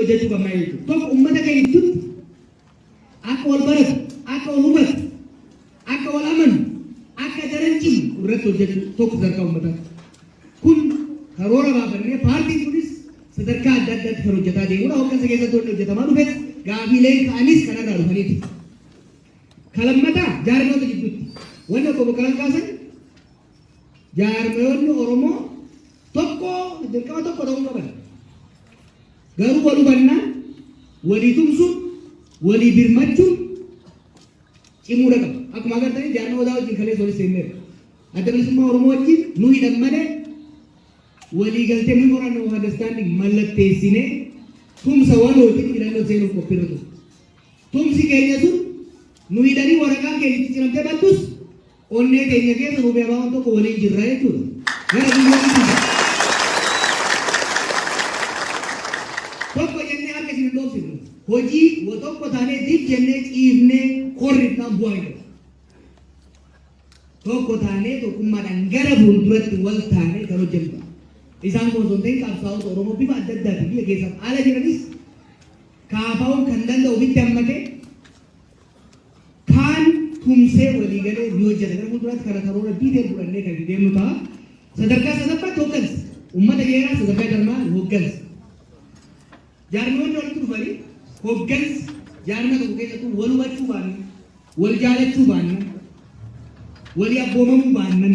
Hojjechuu qabna jechuudha. Tokko, uummata keenya gidduutti akka wal baratu, akka wal hubatu, akka wal amanu, akka daran cimu irratti hojjechuu, tokko sadarkaa uummataatti. Kun karoora baafannee, paartiin kunis sadarkaa adda addaatti kan hojjetaa deemudha. Hooggansa keessatti wanni hojjetamaa dhufes, gaafiileen ka'anis kanarraa dhufaniiti. Kalammataa, jaarmoota gidduutti. Wanni obbo Boqqalaan kaasan, jaarmoonni Oromoo tokko dirqama tokko ta'uu qaban. Garuu wal hubannaan, walii tumsuun, walii birmachuun cimuudha qaba. Akkuma agartanii, jaarmaa Odaa wajjin kaleessa walitti seenneerra. Adda Bilisummaa Oromoo wajjin nu hidhan malee, walii galtee, memorandum of understanding, mallatteessinee tumsa walootiin filannoo seenuuf qophiirra ture. Tumsi keenya sun nu hidhanii waraqaan keenya itti ciramtee baddus, onnee keenya keessa nuuf ABO'n tokko waliin jirra jechuudha. Gara biyyoonni biyya. Tokko jennee harka isin hin dhoofsifnu. Hojii wa tokko taanee dib jennee ciifnee korrifnaan bu'aa hin qabu. Tokko taanee, tokkummaadhaan gara fuulduratti wal taanee kan hojjennu ta'a. Isaan kun osoo hin ta'in, qabsaa'ota Oromoo bifa adda addaatiin biyya keessaaf ala jiranis KFO'n kan danda'u ofitti hammatee, kaan tumsee, walii galee ni hojjeta. Gara fuulduraatti kana karoora detail fudhannee kan itti deemnu ta'a. Sadarkaa sadaffaatti hooggansa. Uummata geeraa, sadarkaa jarmaa, hooggansa. Jaarmiyoonni walitti dhufanii hooggansi jaarmia tokko keessattuu wal hubachuu baannan, wal jaalachuu baannan, walii abboomamuu baannan,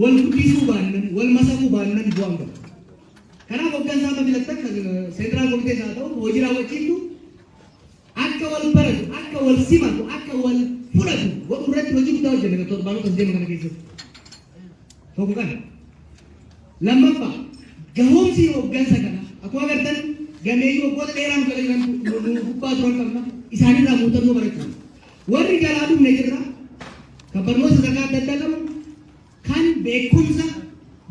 wal guddisuu baannan, wal masakuu baannan bu'aan qabu. Kanaaf hooggansa amma filattan, kan central committees haa ta'u, hojii raawwachiiftu, akka wal baratu, akka wal simatu, akka wal fudhatu godhuu irratti hojii guddaa hojjenna torbaanota as deema kana keessatti. Tokko kana. Lammaffaa, gahoomsi hooggansa kana, akkuma agartan, gameeyyii waggoota dheeraa nu jala jiran, nu gubbaa turan qabna. Isaanirraa muuxannoo barachuu. Warri jalaa dhufne jirra. Kan barnoota sadarkaa adda addaa qabu, kan beekumsa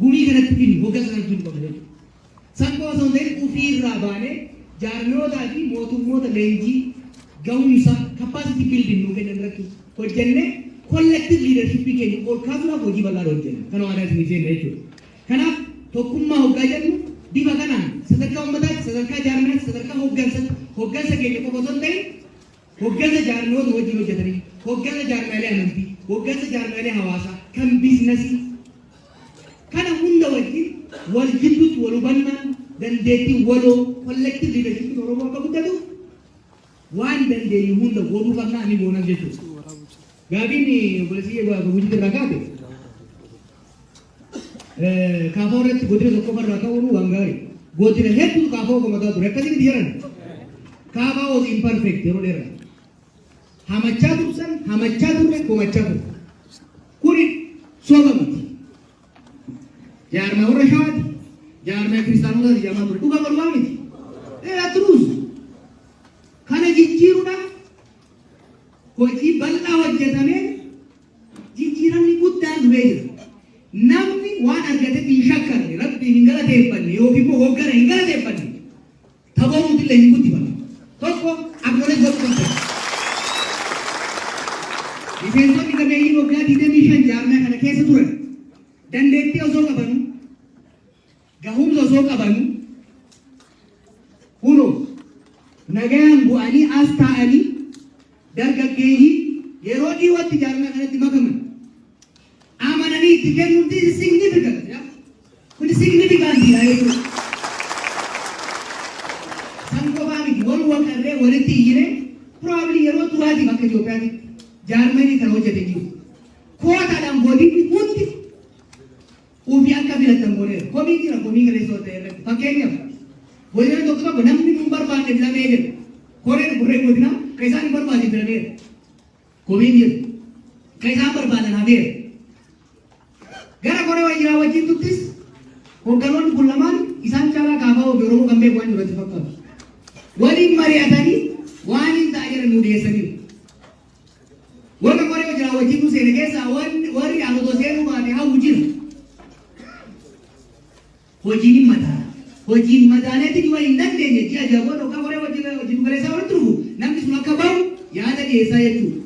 gumii kanatti fidnu, hooggansa kanatti fidnu qabna jechuudha. San qofa osoo hin ta'in, ofiirraa baanee jaarmiyootaa fi mootummoota leenjii gahumsa, capacity building, nuu kennan irratti hojjennee collective leadership keenya ol kaasuudhaaf hojii bal'aa hojjenna. Kana waadaa isinii seenna jechuudha. Kanaaf tokkummaa hoggaa jennu bifa kanaan sadarkaa uummataatti, sadarkaa jaarmiyaatti, sadarkaa hooggansaatti, hooggansa keenya qofa osoo hin ta'in, hooggansa jaarmiyoota wajjin hojjetanii, hooggansa jaarmiyaalee amantii, hooggansa jaarmiyaalee hawaasaa, kan biizinasii, kana hunda wajjin wal jidduutti wal hubannaan, dandeettiin waloo, collective leadership Oromoo akka guddatu waan dandeenyu hunda godhuu qabna, ni goonas jechuudha. Gaafiin obboleessi Gujitti irraa kaate, KFO irratti godina tokko irraa ka'uun waan gaarii. Godina hedduutu KFO komataa ture. Akkasitti jiran. KFO was imperfect yeroo dheeraa. Hamachaa tursan, hamachaa turre, komachaa turre. Kuni soba miti. Jaarmaa warra Shawaati. Jaarmaa kiristaanotaati jedhamaa ture. Dhugaa bal'aa miti. Truth. Kana jijjiiruudhaaf hojii bal'aa hojjetameen jijjiiramni guddaan dhufee jira. Namni waan argatetti hin shakkarre, Rabbiin hin galateeffanne yookiin immoo hoggana hin galateeffanne, taboruutillee hin guddifatu. Tokko acknowledge godhuu qabda. Miseensonni gameeyyiin waggaa 25 jaarmaa kana keessa turan dandeettii osoo qabanu, gahumsa osoo qabanu, kunoo nagayaan bu'anii as taa'anii, dargaggeeyyii yeroo dhiyootti jaarmaa kanatti makaman amananii itti kennuun, this is significant. Kun significant dha jechuudha. San qofaa miti, wal waqarree walitti iyyine, probably yeroo duraatiif akka Itoophiyaatti jaarmanii kan hojjete jiru. Kootaadhaan godinni hundi ofii akka filatan godheera. Komii jira, komii kaleessa ta'e irratti. Fakkeenyaaf, godina tokko tokko namni nun barbaanne filamee jira. Koreen koree godinaa kan isaan hin barbaanne filameera. Komiin jira. Kan isaan barbaadan hafeera. Gara koree wajjiraa wajjin tuttis hoogganoonni kun lamaan isaan caalaa KFO fi Oromoo kan beeku waan jiru itti fakkaatu. Waliin mari'atanii waan hin ta'a jedhan nu dhiyeessaniiru. Warra koree wajjiraa wajjin nu seene keessaa warri aan otoo seenuu baate hawwu jira. Hojiin hin madaala. Hojiin madaaleetti dhiyoo hin dandeenye, ji'a 6 booda hoggaa koree wajjin galeessaa walitti dhufu, namni sun akka bahu yaada dhiyeessaa jechuudha.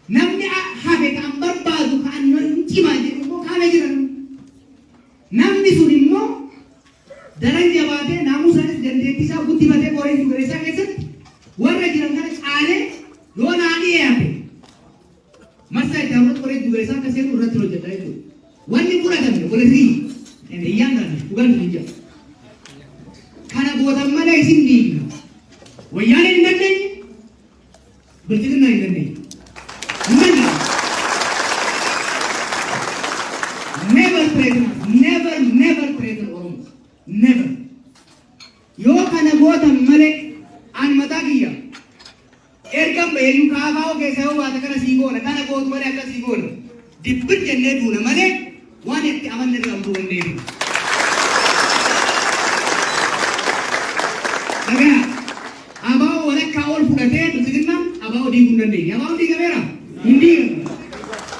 Namni hafe kan barbaadu, kan hin cimaa jedhu immoo kaana jiran. Namni sun immoo daran jabaatee Dandeettii isaa guddifatee qoree giddu keessatti warra jiran kana caalee yoo naa dhiyaate, marsaa itti aanutti qoree giddu akka seenu irratti hojjedha jechuudha. Wanni fudhatamne walirrii iyyaan taane dhugaan hin jira. Kana gootan malee isin diigna. Wayyaaneen hin dandeenye, Bilxiginnaa hin dandeenye. Hin dandeenye. Never threaten us. Never, never threaten Oromo. Never. Yoo kana gootan malee, an mataa kiyya ergan baheeyyuu kaafaa keessa yoo baate, kana sii goona, kana gootu malee akka sii goona. Dibbir jennee duuna malee waan itti amanne irraa utuu hin deebinu. Dhagaa ABO walakkaa ol fudhatee Bilxiginnaan ABO diiguu hin dandeenye. ABO diigameera? Hin diigamne.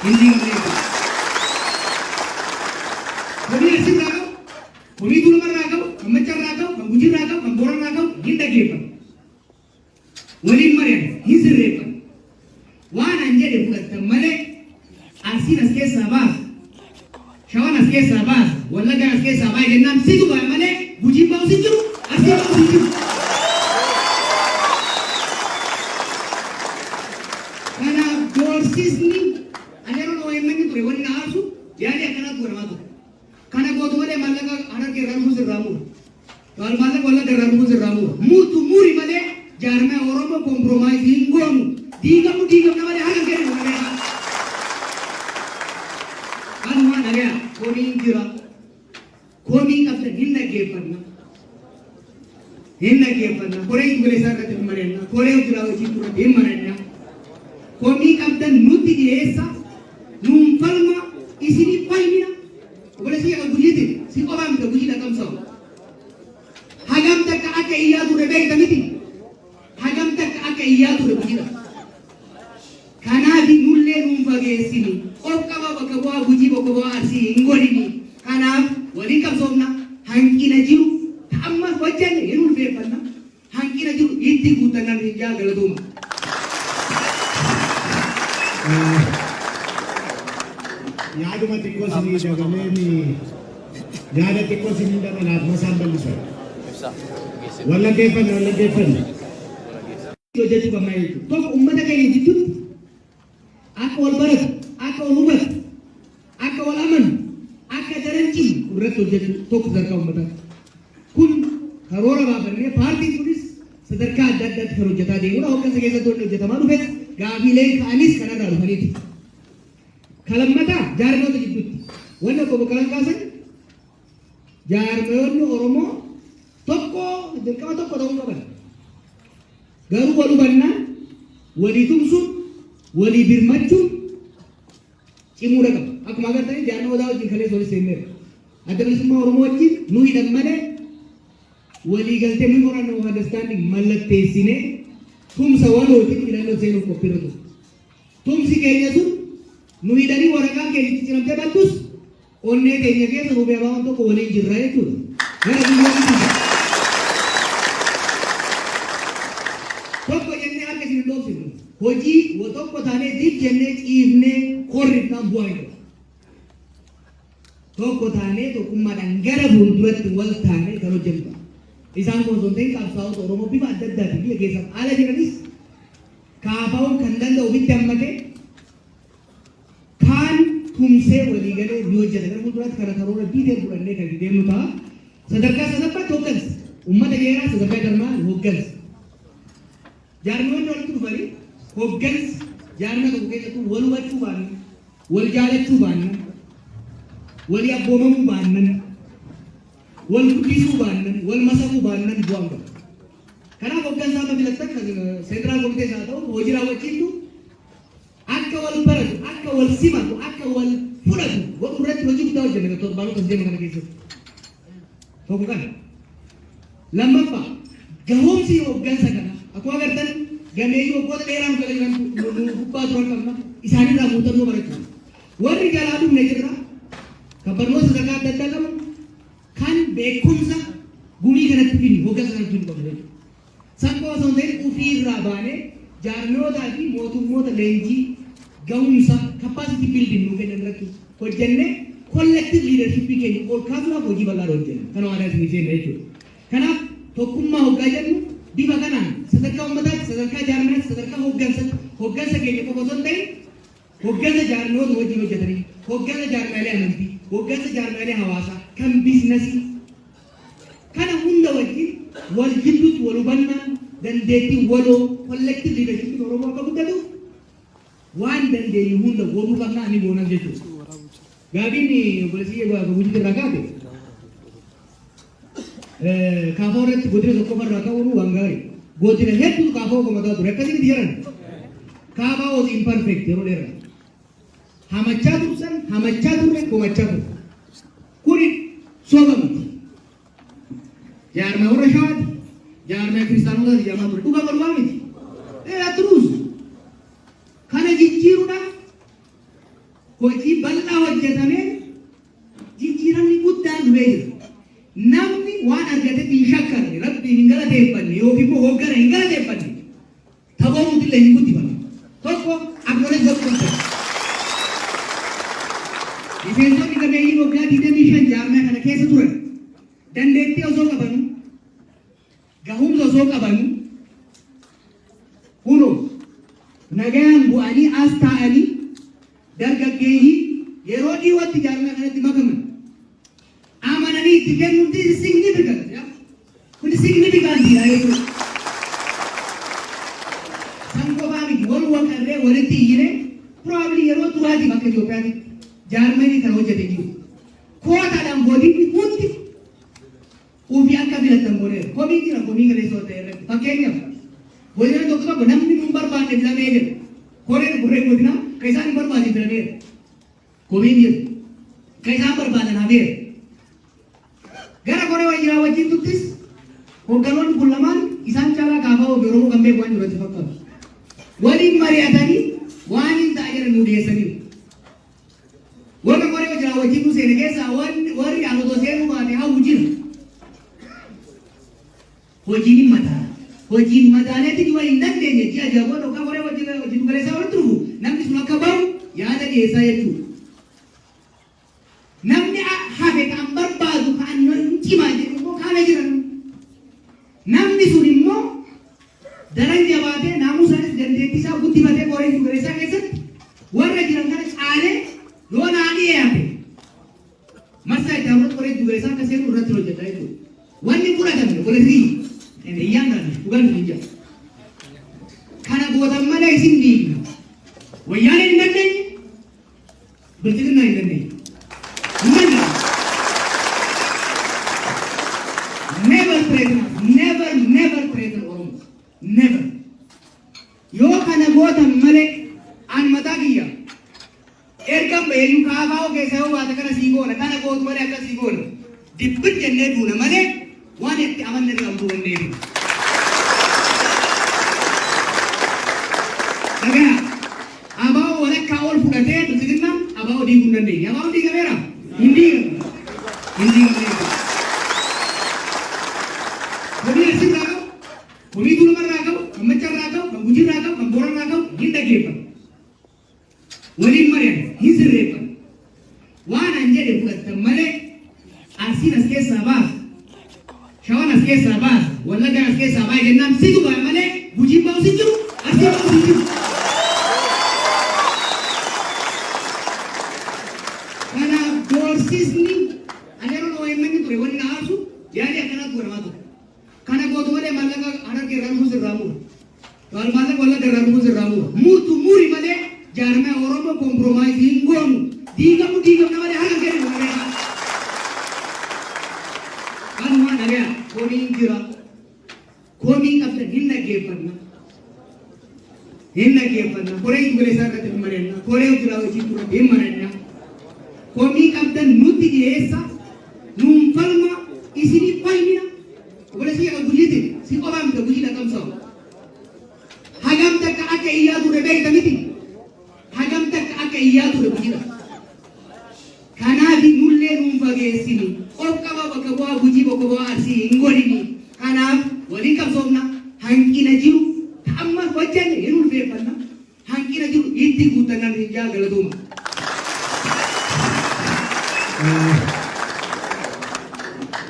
Hin diigamne jechuudha. Komii Arsirraa qabu, komii Tuulamarraa qabu, kan Maccarraa qabu, kan Gujirraa qabu, kan Boorarraa qabu hin dhaggeeffatu. Waliin mari'an, hin sirreeffatu. Waan an jedhe fudhattan malee, Arsiin as keessaa baasa, Shawaan as keessaa baasa, Wallaggaan as keessaa baasa jennaan situ ba'a malee Gujiin ba'us hin jiru, Arsiin ba'us hin jiru. Kanaaf doorsisni ani yeroo OMN ture wanni na aarsu yaadii akkanaatu godhamaa ture. Kana gootu malee maallaqa Harargee irraa dhufuus irraa mura. Maallaqa Wallagga irraa dhufuus irraa mura. Murtu muri malee jaarmaya Oromoo compromise hin goonu. Diigamu diigamna malee harka kennu malee. Kanuma dhagaya, komiin jira. Komii qabdan hin dhaggeeffanna. Hin dhaggeeffanna. Koree giddu irratti hin mari'anna. Koree hojii raawwachiiftuu irratti hin mari'anna. Komii qabdan nutti dhiyeessa. Nuun falma, isinii falmina. Obboleessi akka Gujiitiin si qofaa miti, Gujii dhaqamsa'u. Hagam takka akka iyyaa ture beekta miti. Hagam takka akka iyyaa ture Gujiidha. Kanaaf nullee nuun fageessini. Of qaba, bakka bu'aa Gujii, bakka bu'aa Arsii hin godhini. Kanaaf waliin qabsoofna. Hanqina jiru amma hojjenne hin ulfeeffanna. Hanqina jiru itti guutannan hin jaa, galatooma. Yaaduma xiqqoo isinii dabaleen, yaada xiqqoo isinii dabalaaf masaan bal'isan. Wallaggeeffanne, wallaggeeffanne. Hojjechuu qabna jechuudha. Tokko, uummata keenya jidduutti akka wal baratu, akka wal hubatu, akka wal amanu, akka daran cimu irratti hojjechuu, tokko sadarkaa uummataatti. Kun karoora baafannee paartiin kunis sadarkaa adda addaatti kan hojjetaa deemudha. Hooggansa keessatti wanni hojjetamaa dhufes, gaafiileen ka'anis kanarraa dhufaniiti. Kalammataa, jaarmoota jidduutti. Wanni obbo Boqqalaan kaasan, jaarmoonni Oromoo tokko dirqama tokko ta'uu qaban. Garuu wal hubannaan, walii tumsuun, walii birmachuun cimuudha qaba. Akkuma agartanii jaarmaa Odaa wajjin kaleessa walitti seenneerra. Adda Bilisummaa Oromoo wajjin nu hidhan malee walii galtee memorandum of understanding mallatteessinee tumsa walootiin filannoo seenuuf qophiirra ture. Tumsi keenya sun nu hidhanii waraqaan keenya cicciramtee baddus, onnee keenya keessa nuuf ABO'n tokko waliin jirra jechuudha. Gara biyyoonni jira. Tokko jennee harka isin hin dhoofsifnu. Hojii tokko taanee dib jennee ciifnee korrifnaan bu'aa hin qabu. Tokko taanee tokkummaadhaan gara fuulduratti wal taanee kan hojjennu ta'a. Isaan kun osoo hin ta'in, qabsaa'ota Oromoo bifa adda addaatiin biyya keessaaf ala jiranis KFO'n kan danda'u ofitti hammatee kaan tumsee walii galee ni hojjeta. Gara fuulduraatti kana karoora detail fudhannee kan itti deemnu ta'a. Sadarkaa sadaffaatti hooggansa. Uummata geeraa sadarkaa jarmaa hooggansa. Jaarmiyoonni walitti dhufanii hooggansi jaarmia tokko keessattuu wal hubachuu baannan, wal jaalachuu baannan, walii abboomamuu baannan, wal guddisuu baannan, wal masakuu baannan bu'aan qabu. Kanaaf hooggansa amma filattan, central committee haa ta'u, hojii raawwachiiftu, akka wal baratu, akka wal simatu, akka wal fudhatu godhuu irratti hojii guddaa hojjenna torbaanota as deema kana keessatti. Tokko kana. Lammaffaa, gahumsi hooggansa kana akkuma agartan gameeyyii waggoota dheeraa nu jala jiran, nu gubbaa turan qabna. Isaanirraa muuxannoo barachuu. Warri jalaa dhufne jirra. Kan barnoota sadarkaa adda addaa qaban, kan beekumsa gumii kanatti fidnu, hooggansa kanatti fidnu qabna jechuudha. San qofa osoo hin ta'in, ofiirraa baanee jaarmiyootaa fi mootummoota leenjii gahumsa capacity building nuu kennan irratti hojjennee collective leadership keenya ol kaasuudhaaf hojii bal'aa hojjenna. Kana waadaa isinii seenna jechuudha. Kanaaf Tokkummaa hoggaa jennu bifa kanaan sadarkaa uummataatti, sadarkaa jaarmiyaatti, sadarkaa hooggansaatti, hooggansa keenya qofa osoo hin ta'in, hooggansa jaarmiyoota wajjin hojjetanii, hooggansa jaarmiyaalee amantii, hooggansa jaarmiyaalee hawaasaa, kan biizinasii kana hunda wajjin wal jidduutti wal hubannaan, dandeettiin waloo, collective leadership Oromoo akka guddatuuf waan dandeenyu hunda godhuu qabna, ni goonas jechuudha. Gaafiin obboleessi Gujii irraa kaate, kaafoo irratti godina tokko irraa ka'uun waan gaarii. Godina hedduutu kaafoo komataa ture. Akkasii miti jedhan. Kaafaa was imperfect yeroo dheeraa. Hamachaa tursan, hamachaa turre, komachaa turre. Kuni soba miti. Jaarmaa warra Shawaati. Jaarmaa kiristaanotaati jedhamaa ture. Dhugaa balbaa miti. Dheeraa turuus. Kana jijjiiruudhaaf hojii bal'aa hojjetameen jijjiiramni guddaan dhufee jira. Namni waan argatetti hin shakkarre, Rabbiin hin galateeffanne yookiin immoo hoggana hin galateeffanne, taphoomuu illee hin guddifanne. Tokko acknowledge godhuu qabda. Miseensonni gameeyyiin waggaa 25 jaarmaa kana keessa turan dandeettii osoo qabanu, gahumsa osoo qabanu, kunoo nagayaan bu'anii as taa'anii, dargaggeeyyii yeroo dhiyootti jaarmaa kanatti makaman amananii itti kennuun, this is significant. Kun significant dha jechuudha. San qofaa miti, wal waqarree walitti iyyine, probably yeroo duraatiif akka Itoophiyaatti jaarmanii kana hojjete jiru. Kootaadhaan godinni hundi ofii akka filatan godheera. Komii jira, komii kaleessa ta'e irratti. Fakkeenyaaf, godina tokko tokko namni nun barbaanne filamee jira. Koreen koreen godinaa kan isaan hin barbaanne filameera. Komiin jira. Kan isaan barbaadan hafeera. Gara koree wayyaa wajjin tuttis hogganoonni kun lamaan isaan caalaa kaafaa ofii Oromoo kan beeku waan jiru fakkaatu. Waliin mari'atanii waan hin ta'a jedhan nuu dhiyeessaniiru. Warra koree hojii wajjin nu seene keessaa warri aan otoo seenuu baate hawwu jira. Hojiin hin madaala. Hojiin madaaleetti yoo hin dandeenye, ji'a 6 booda yookaan koree hojii galeessaa walitti dhufu, namni sun akka bahu yaada dhiyeessaa jechuudha. Namni hafe kan barbaadu kan hin cimaa jedhu immoo kaana jiran. Namni sun immoo daran jabaatee, naamusaanis dandeettii isaa guddifatee, koree galeessaa keessatti warra jiran kana caalee yoo naa dhiyaate, marsaa itti aanutti koree galeessaa akka seenu irratti hojjeta jechuudha. Wanni fudhatamne polisii iyyaan dhaan dhugaan hin jira. Kana gootan malee isin diigna. Wayyaaneen hin dandeenye, Bilxiginnaa hin dandeenye. Hin dandeenye. Never threaten us. Never, never threaten Oromo. Never. Yoo kana gootan malee, an mataa kiyya ergan baheeyyuu kaafaa keessa yoo baate kana sii goona, kana gootu malee akka sii goona. Dibbin jennee duuna malee waan itti amanne irraa utuu wanneefi. Dhagaa ABO walakkaa ol fudhatee Bilxiginnaan ABO diiguu hin dandeenye. ABO diigameera? Hin diigamne. Hin diigamne jechuudha. Komii Arsiirraa qabu, komii Tuulamarraa qabu, kan Maccarraa qabu, kan Gujiirraa qabu, kan Boorarraa qabu hin dhaggeeffatu. Waliin mari'an, hin sirreeffatu. Waan an jedhe fudhattan malee, Arsiin as keessaa baasa, Shawaan as keessaa baasa, Wallaggaan as keessaa baasa jennaan situ ba'a malee Gujiin ba'us hin jiru, Arsiin ba'us hin jiru. Kanaaf doorsisni ani yeroo OMN ture wanni na aarsu yaadii akkanaatu godhamaa ture. Kana gootu malee maallaqa Harargee irraa dhufuus irraa mura. Maallaqa Wallagga irraa dhufuus irraa mura. Murtu muri malee jaarmaya Oromoo compromise hin goonu. Diigamu diigamna malee harka kennu malee. Kanumaa dhagaya, komiin jira. Komii qabdan hin dhaggeeffanna. Hin dhaggeeffanna. Koree giddu irratti hin mari'anna. Koree hojii raawwachiiftuu irratti hin mari'anna. Komii qabdan nutti dhiyeessa. Nuun falma, isinii falmina. Obboleessi kiyya Gujiitiin si qofaa miti Gujii dhaqqabsaa'u. Hagam takka akka iyyaa ture beekta miti. Hagam takka akka iyyaa ture Gujiidha. Kanaaf nullee nuun fageessini. Of qaba, bakka bu'aa Gujii, bakka bu'aa Arsii hin godhini. Kanaaf waliin qabsoofna. Hanqina jiru amma hojjenne hin ulfeeffanna. Hanqina jiru itti guuttannaan hin jaa, galatooma.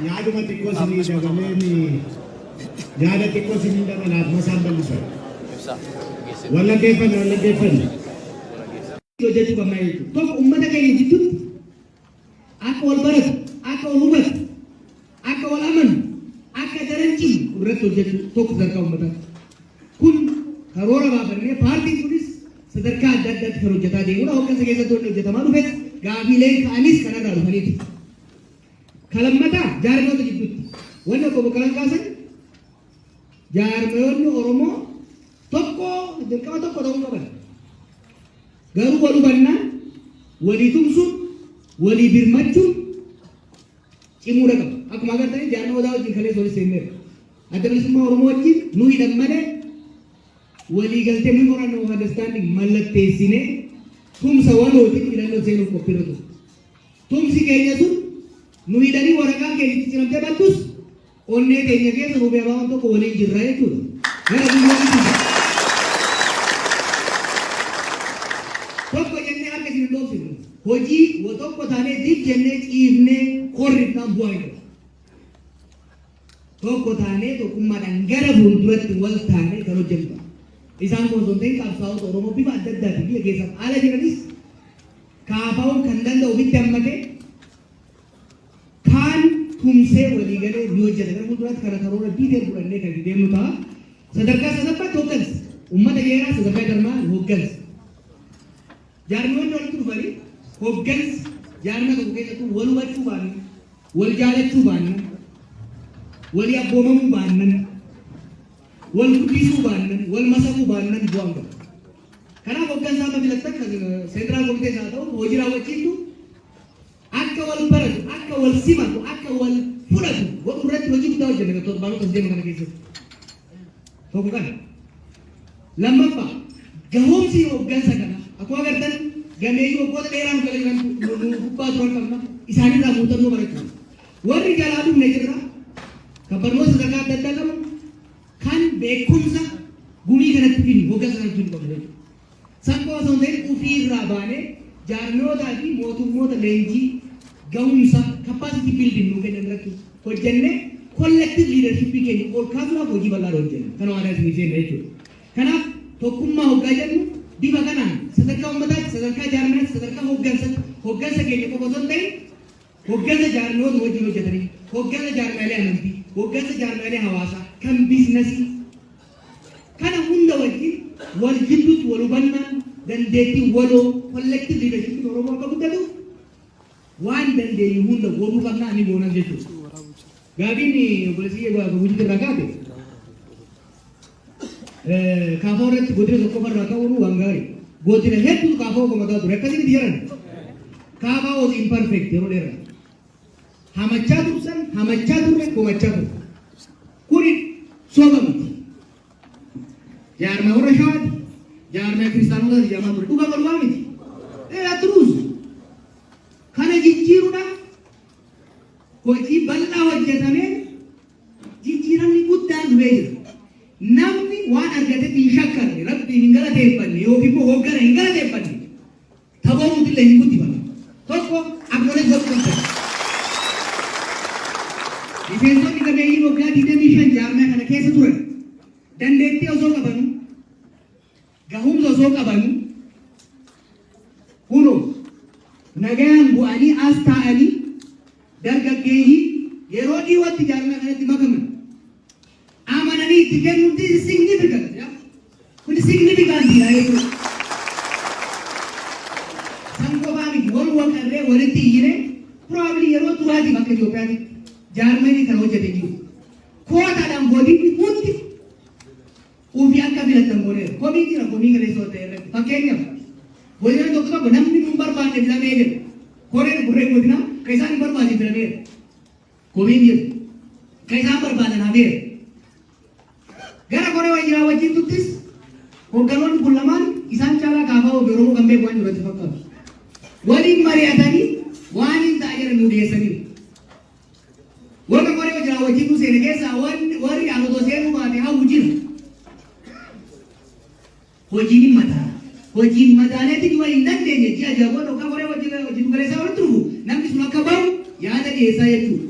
Yaaduma xiqqoo isinii dabaleen Yaada xiqqoo isin dabalaaf masaan bal'isan. Wallaggeeffanne, wallaggeeffanne. Hojjechuu qabna jechuudha. Tokko, uummata keenya jidduutti akka wal baratu, akka wal hubatu, akka wal amanu, akka daran cimu irratti hojjechuu, tokko sadarkaa uummataatti. Kun karoora baafannee, paartiin kunis sadarkaa adda addaatti kan hojjetaa deemudha. Hooggansa keessatti wanni hojjetamaa dhufes, gaafiileen ka'anis kanarraa dhufaniiti. Kalammataa, jaarmoota jidduutti. Wanni obbo Boqqalaan kaasan, jaarmoonni Oromoo tokko dirqama tokko ta'uu qaban. Garuu wal hubannaan, walii tumsuun, walii birmachuun cimuudha qaba. Akkuma agartanii, jaarmaa Odaa wajjin kaleessa walitti seenneerra. Adda Bilisummaa Oromoo wajjin nu hidhan malee, walii galtee, memorandum of understanding, mallatteessinee tumsa walootiin filannoo seenuuf qophiirra ture. Tumsi keenya sun nu hidhanii waraqaan keenya itti ciramtee baddus, onnee keenya keessa nu beebaawwan tokko waliin jirra jechuudha. Gara biyyoonni tokko jennee harka isin hin dhoofsifnu. Hojii wa tokko taanee dib jennee ciifnee korrifnaan bu'aa hin qabu. Tokko taanee, tokkummaadhaan gara fuulduratti wal taanee kan hojjennu. Isaan kun osoo hin ta'in, qabsaa'ota Oromoo bifa adda addaatiin biyya keessaaf ala jiranis kaafaa'uun kan danda'u ofitti hammatee kaan tumsee walii galee ni hojjeta. Gara fuulduraatti kana karoora detail fudhannee kan itti deemnu ta'a. Sadarkaa sadaffaatti hooggansa. Uummata geeraa sadarkaa jarmaa hooggansa. Jaarmiyoonni walitti dhufanii hooggansa jaarma tokko keessattuu wal hubachuu baannan, wal jaalachuu baannan, walii abboomamuu baannan, wal guddisuu baannan, wal masakuu baannan bu'aan qabu. Kanaaf hooggansa amma filattan, kan central komitees haa ta'u hojii raawwachiiftu, akka wal baratu, akka wal simatu, akka wal fudhatu godhuu irratti hojii guddaa hojjenna torbaanota as deemu kana keessatti. Tokko kana. Lammaffaa, gahoomsi hooggansa kana akkuma agartan gameeyyii waggoota dheeraan jala jiran nu gubbaa turan qabna, isaanirraa muuxannoo barachuu. Warri jalaa dhufne jirra, kan barnoota sadarkaa adda addaa qabu, kan beekumsa gumii kanatti finu, hooggansa kanatti finu qabna jechuudha. San qofa osoo hin ta'in, ofiirraa baanee jaarmiyootaa fi mootummoota leenjii gahumsa, capacity building, nuu kennan irratti hojjennee collective leadership keenya ol kaasuudhaaf hojii bal'aa hojjenna. Kana waadaa isinii seenna jechuudha. Kanaaf tokkummaa hoggaa jennu bifa kanaan sadarkaa uummataatti, sadarkaa jaarmiyaatti, sadarkaa hooggansaatti, hooggansa keenya qofa osoo hin ta'in, hooggansa jaarmiyoota wajjin hojjetanii, hooggansa jaarmiyaalee amantii, hooggansa jaarmiyaalee hawaasaa, kan biizinasii kana hunda wajjin wal jidduutti wal hubannaan, dandeettiin waloo, collective leadership Oromoo akka guddatuuf waan dandeenyu hunda godhuu qabnaa, ni goonas jechuudha. Gaafiin obboleessi hojii irraa kaate, kaafoo irratti godina tokko irraa ka'uun waan gaarii. Godina hedduutu kaafoo komataa ture. Akkasitti jedhan. Kaafaa was imperfect yeroo dheeraa. Hamachaa tursan, hamachaa turre, komachaa turre. Kuni soba miti. Jaarmaa warra Shawaati. Jaarmaa kiristaanotaati jedhamaa ture. Dhugaa bal'aa miti. Truth. Kana jijjiiruudhaaf hojii bal'aa hojjetameen jijjiiramni guddaan dhufee jira. Namni waan argatetti hin shakkarre, Rabbiin hin galateeffanne yookiin immoo hoggana hin galateeffanne, taboruutillee hin guddifatu. Tokko acknowledge godhuu qabdan. Miseensonni gameeyyiin waggaa 25 jaarmaa kana keessa turan dandeettii osoo qabanu, gahumsa osoo qabanu, kunoo nagayaan bu'anii as taa'anii dargaggeeyyii yeroo dhiyootti jaarmaa kanatti makaman amananii itti kennuun, this is significant. Kun significant dha jechuudha. San qofaa miti, wal waqarree walitti iyyine, probably yeroo duraatiif akka Itoophiyaatti jaarmanii kan hojjete jiru. Kootaadhaan godinni hundi ofii akka filatan godheera. Komii jira, komii kaleessa ta'e irratti. Fakkeenyaaf, godina tokko tokko namni nun barbaanne filamee jedhu. Koreen koreen godinaa kan isaan hin barbaanne filameera. Komiin jira. Kan isaan barbaadan hafeera. Gara koree wayyaa wajjin tuttis hoogganoonni kun lamaan isaan caalaa kaafaa ofii Oromoo kan beeku waan jiru itti fakkaatu. Waliin mari'atanii waan hin ta'a jedhan nu dhiyeessaniiru. Warra koree hojii wajjin nu seene keessaa warri aan otoo seenuu baate hawwu jira. Hojiin hin madaala. Hojiin madaaleetti dhuma hin dandeenye, ji'a 6 booda yookaan koree hojii galeessaa walitti dhufu, namni sun akka bahu yaada dhiyeessaa jechuudha.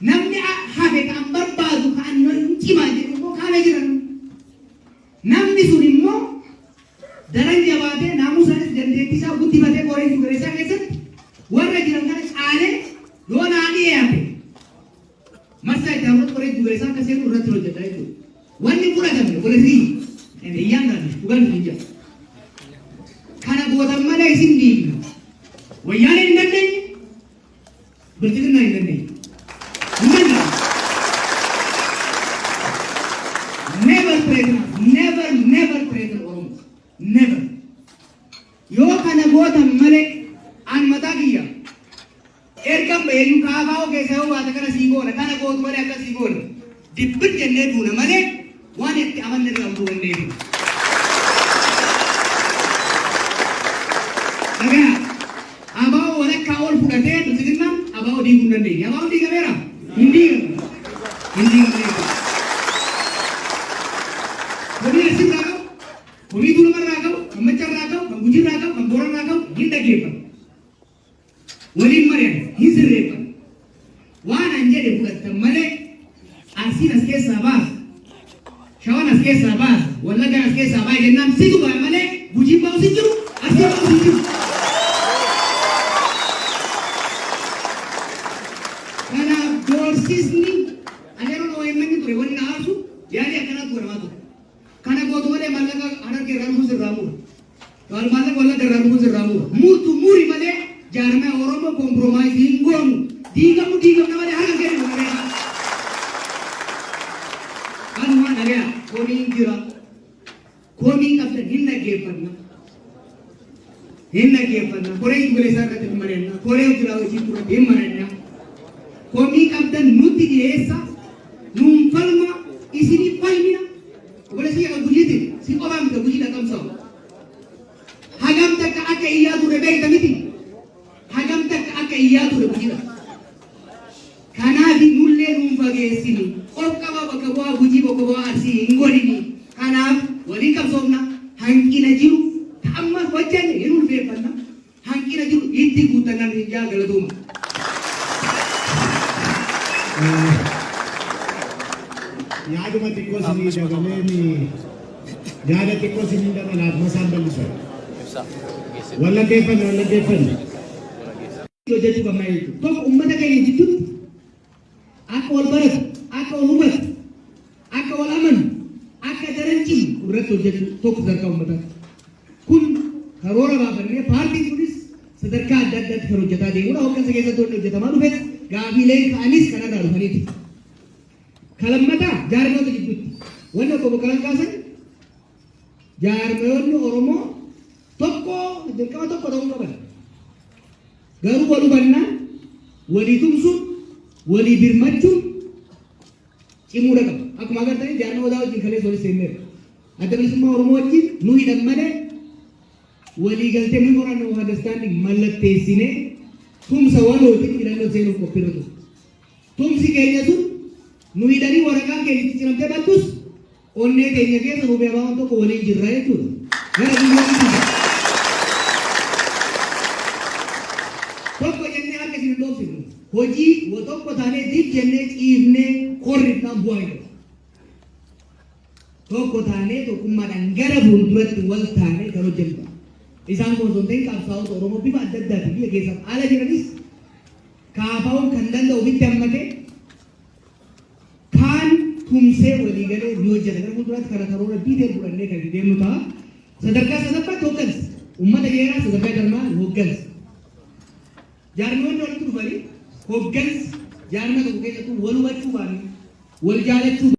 Namni Hafe kan barbaadu kan cimaa jedhu immoo kaana jiran. Namni sun immoo daran jabaatee, naamusaanis dandeettii isaa guddifatee, qoree giddu keessatti warra jiran kana caalee yoo naa dhiyaate, marsaa itti aanutti qoree giddu akka seenu irratti hojjedha jechuudha. Wanni fudhatame godhatii iyyaan taate dhugaan hin jira. Kana gootan malee isin diigna. Wayyaaneen hin dandeenye, Bilxiginnaa hin dandeenye. Hin danda'amu. Never threaten us. Never, never threaten Oromo. Never. Yoo kana gootan malee, an mataa kiyya ergan baheeyyuu kaafaa keessa yoo baate, kana sii goona, kana gootu malee akka sii goona dibbir jennee duuna malee, waan itti amanne irraa utuu hin deebinu. Dhagaa ABO walakkaa ol fudhatee Bilxiginnaan ABO diiguu hin dandeenye. ABO diigameera? Hin diigamne. Hin diigamne jechuudha. Komii asirraa qabu, komii Tuulamarraa qabu, kan Maccarraa qabu, kan Gujirraa qabu, kan Boorarraa qabu hin dhaggeeffatu. Waliin mari'an, hin sirreeffatu. Waan an jedhe fudhattan malee, Arsiin as keessaa baasa, Shawaan as keessaa baasa, Wallaggaan as keessaa baasa jennaan situ ba'a malee, Gujiin ba'us hin jiru, Arsiin ba'us hin jiru. Kanaaf doorsisni ani yeroo OMN ture wanni na aarsu yaalii akkanaatu godhamaa ture. Kana gootu malee maallaqa Harargee irraa dhufuun sirraa mura. Maallaqa Wallagga irraa dhufuun sirraa mura. Murtu muri malee, jaarmaya Oromoo compromise hin goonu. Diigamu diigamna malee harka kennu malee. Kanuma dhagaya, komiin jira. Komii qabdan hin dhaggeeffanna. Hin dhaggeeffanna. Koree giddu irratti hin mari'anna. Koree hojii raawwachiiftuu irratti hin mari'anna. Komii qabdan nutti dhiyeessa. Nuun falma, isinii falmina. Obboleessi kiyya Gujiitiin si qofaa miti, Gujii dhaqamsa'u. Hagam takka akka iyyaa ture beekta miti. Hagam takka akka iyyaa ture Gujiidha. Kanaaf nullee nuun fageessini. Of qaba, bakka bu'aa Gujii, bakka bu'aa Arsii hin godhini. Kanaaf waliin qabsoofna. Hanqina jiru amma hojjenne hin ulfeeffanna. Hanqina jiru itti guuttannan hin jaa, galatooma. Yaaduma xiqqoo isinii dabaleen, yaada xiqqoo isinii dabalaaf masaan bal'isan. Wallaggeeffanne, wallaggeeffanne. Hojjechuu qabna jechuudha. Tokko, uummata keenya jidduutti akka wal baratu, akka wal hubatu, akka wal amanu, akka daran cimu irratti hojjechuu, tokko sadarkaa uummataatti. Kun karoora baafannee, paartiin kunis sadarkaa adda addaatti kan hojjetaa deemudha. Hooggansa keessatti wanni hojjetamaa dhufes, gaafiileen ka'anis kanarraa dhufaniiti. Kalammataa, jaarmoota jidduutti. Wanni obbo Boqqalaan kaasan, jaarmoonni Oromoo tokko dirqama tokko ta'uu qaban. Garuu wal hubannaan, walii tumsuun, walii birmachuun cimuudha qaba. Akkuma agartanii, jaarmaa Odaa wajjin kaleessa walitti seenneerra. Adda Bilisummaa Oromoo wajjin nu hidhan malee, walii galtee, memorandum of understanding mallatteessinee, tumsa walootiin filannoo seenuuf qophiirra ture. Tumsi keenya sun nu hidhanii waraqaan keenya itti ciramtee baddus, onnee keenya keessa nuuf ABO'n tokko waliin jirra jechuudha. Gara biyyoonni jira. Tokko jennee harka isin hin dhoofsifnu. Hojii tokko taanee dib jennee ciifnee korrifnaan bu'aa hin qabu. Tokko taanee, tokkummaadhaan gara fuulduratti wal taanee kan hojjennu. Isaan kun osoo hin ta'in, qabsaa'ota Oromoo bifa adda addaatiin biyya keessaaf ala jiranis KFO'n kan danda'u ofitti hammatee, kaan tumsee walii galee ni hojjeta. Gara fuulduraatti kana karoora detail fudhannee kan itti deemnu ta'a. Sadarkaa sadaffaatti hooggansa. Uummata jeeraa sadarkaa jarmaa hooggansa. Jaarmiyoonni walitti dhufanii hooggansi jaarma tokko keessattuu wal hubachuu baanne, wal jaalachuu